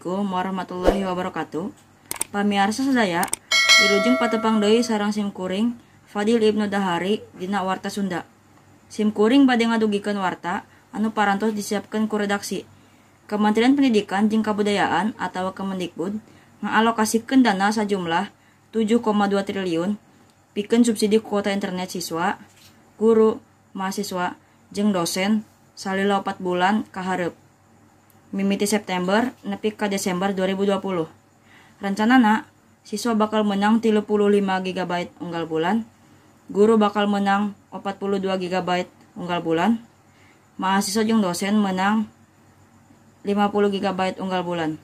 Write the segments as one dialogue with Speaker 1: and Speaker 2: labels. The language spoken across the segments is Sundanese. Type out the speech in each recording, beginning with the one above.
Speaker 1: Assalamualaikum warahmatullahi wabarakatuh. Pamiarsa sadaya, wilujeng patepang deui sareng sim kuring Fadil Ibnu Dahari dina Warta Sunda. Sim kuring bade ngadugikeun warta anu parantos disiapkeun ku redaksi. Kementerian Pendidikan jeung Kabudayaan atawa Kemendikbud ngalokasikeun dana sajumlah 7,2 triliun pikeun subsidi kuota internet siswa, guru, mahasiswa, jeung dosen salila 4 bulan kahareup. Mimiti September nepi ka Desember 2020. Rencanana, siswa bakal menang 35 GB unggal bulan, guru bakal menang 42 GB unggal bulan, mahasiswa jeung dosen menang 50 GB unggal bulan.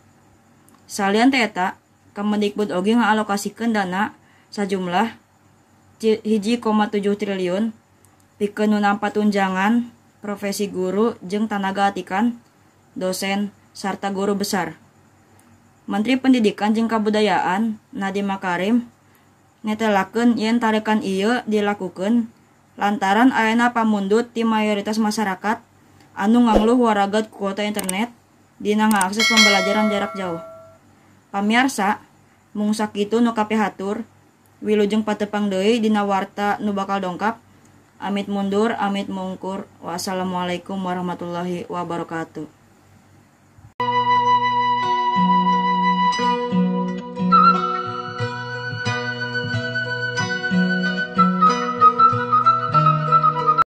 Speaker 1: Salian ti eta, Kemendikbud oge ngalokasikeun dana sajumlah 1,7 triliun pikeun nu nampa tunjangan profesi guru jeung tanaga atikan, dosen, sarta guru besar. Menteri Pendidikan jeung Kabudayaan Nadiem Makarim netelakeun yen tarekan ieu dilakukeun lantaran ayana pamundut ti mayoritas masyarakat anu ngangluh waragat kuota internet dina ngaakses pembelajaran jarak jauh. Pamiarsa, mung sakitu nu kapihatur, wilujeng patepang deui dina warta nu bakal dongkap. Amit mundur, amit mungkur. Wassalamualaikum warahmatullahi wabarakatuh.